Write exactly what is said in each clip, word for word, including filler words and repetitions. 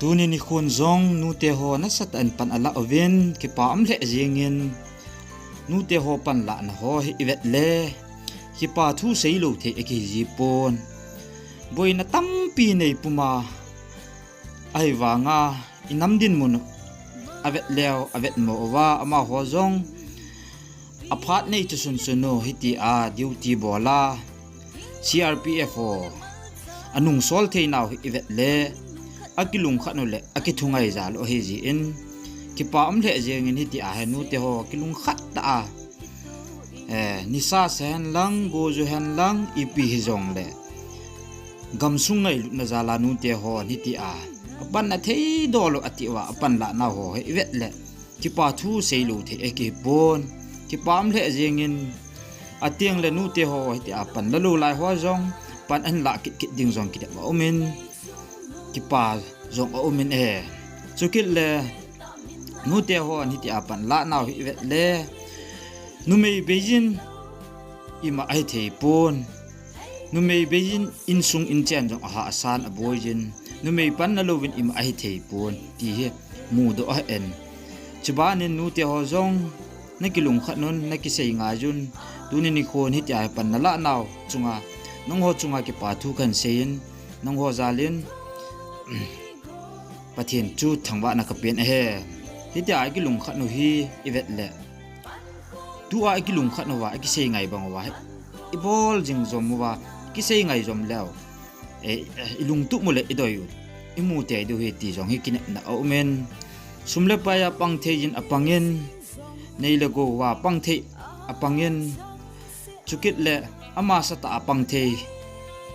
Tuni nikhon jong nute ho nasatah in pan alah uvin, kipa um lheh jengin, nute ho panlahna ho hi ivet le, kipa thu seilou thei akihi jipon. Boina tampi neipuma, ahivanga inam dinmun avet leu, avet mo uva, amaho jong aphat nei chu sunsun u hitia duty bola, C R P F ho anungsol theinau hi ivet le, akilungkhat u le akithungai jal u ahi jin, kipa um lheh jengin hitia hi nute ho kilungkhat tah a, eh, nisa se hen lang, goju hen lang, ipi hijongle, gamsung ngailutna jal a nute hon hitia apanna thei dol u atiuva, apanlahnau ho hi ivet le, kipa thu seilou thei akihipon. Kipa um lheh jengin, atengle nute ho hitia panla lou lai ho jong pan ahin lah kitkit ding jong kidem aumin, kipa jong aumin e. Chukit le, nute hon hitia panlahnau hi ivet le, numei beijin ima ahithei pon. Numei beijin insung inchen jong ahahsan aboijin, numei panna louvin ima ahithei pon ti hi mudoh ahin. Chubanin nute ho jong nakilungkhat un, nakisei ngaijun. Tuni nikhon hitia hi panna lahnau chunga, nangho chunga kipa thu kahin seiyin, nangho jalin Pathen chu thangvahna kapen ahi. Hitia ikilungkhat u hi ivet le, tua ikilungkhat uva, ikisei ngai bang uva, ibol jing jom uva, kisei ngai jom leu, eh, ilungtup u le idoi u imu tei diu ahi ti jong hi kinepna aumin. Sum le pai a pang thei jin apangin, nei le gou a pang thei apangin, chukit le amasatah a pang thei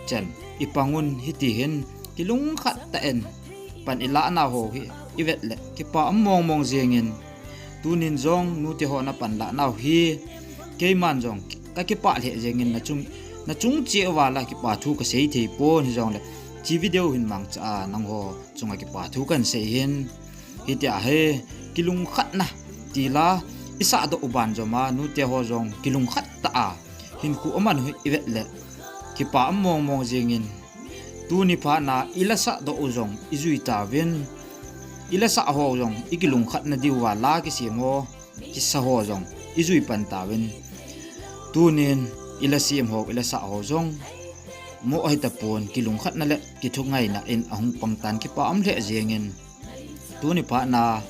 chan ipangun, hitihin kilungkhat tah in pan ilahnau ho hi ivet le, kipa um mongmong jengin, tunin jong nute ho napanlahnau hi keiman jong kakipah lheh jengin, nachung, nachung cheh uva la kipa thu kasei thei pon, hijongle hiche video hin mangcha a nangho chunga kipa thu kahin sei ahin. Hitia hi kilungkhatna tila isahdoh u ban joma nute ho jong kilungkhat tah a hinkho aman u hi ivet le, kipa um mongmong jengin, tuni phatna ilasahdoh u jong ijui tauvin, ilasah ho jong ikilungkhatna diuva la kisem ho, kisa ho jong ijui pan tauvin, tunin ilasem ho, ilasah ho jong moh hitapon, kilungkhatna le kithungaina in ahung pang tan, kipa um lheh jengin, tuni phatna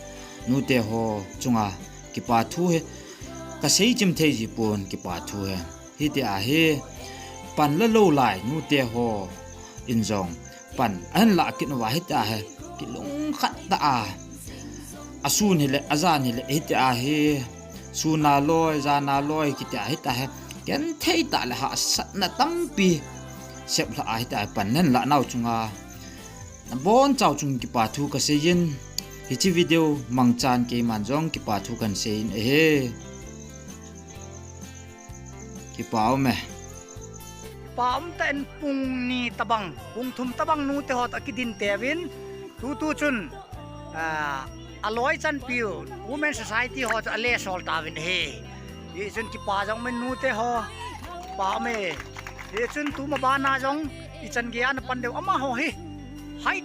nute ho chunga kipa thu hi kasei chim thei jipon, kipa thu hi. Hitia hi panla lou lai nute ho in jong pan ahin lah kit uva, hitia hi kilungkhat tah a, asun hile, ajan hile, hitia hi sun a loi, jan a loi, kitia hitia hi genthei tah le hahsatna tampi seplhah a hitia hi pan nahin lahnau chunga nabonchau chung kipa thu kaseiyin, hiche video mangchan keiman jong kipa thu kahin seiyin ahi. Kipa um e. Kipa um tah in pung ni tobang, pung thum tobang nute ho toh akidin teuvin, tutu chun, ah, aloi chanpiu Women Society ho chu alesol tauvin ahi. Hichun kipa jong umin nute ho, kipa um e. Hichun tuma bana jong ichan geiya napan diu amaho hi, height,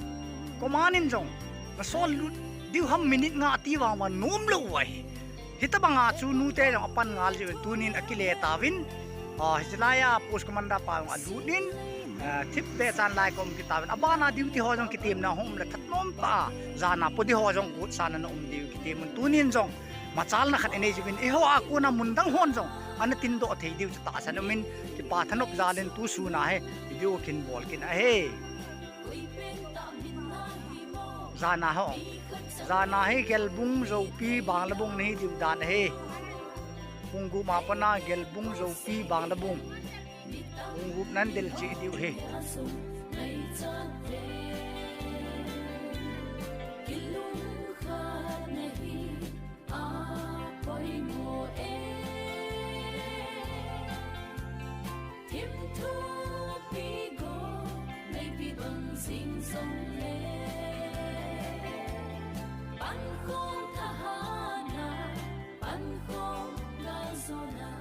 komanin jong nasol lut diu ham, minute nga ati vangvang nom lou u ahi. Hitobanga chu nute jong apan ngal jiuvin, tunin akile tauvin. Ah, hiche laiya post commander pa jong alut in, ah, thipbeh chan lai kom kit tauvin. Abana duty ho jong kitemna hung um le thatnom tah a jana podi ho jong gotsan ana um diu kitemun, tunin jong machalna khat inei jiuvin, eiho a kona mun dang hon jong ana tindoh thei diu chu tahsan umin, kipa thanop jalin tu suna hi video kahin bol kit ahi. Jana ho, jana hi Gelbung Joupi Banglabung nahi diu dan ahi. Pung gup ma pana Gelbung Joupi Banglabung, pung gup nan del cheh diu ahi. Pankhong thahatna, pankhong galzona.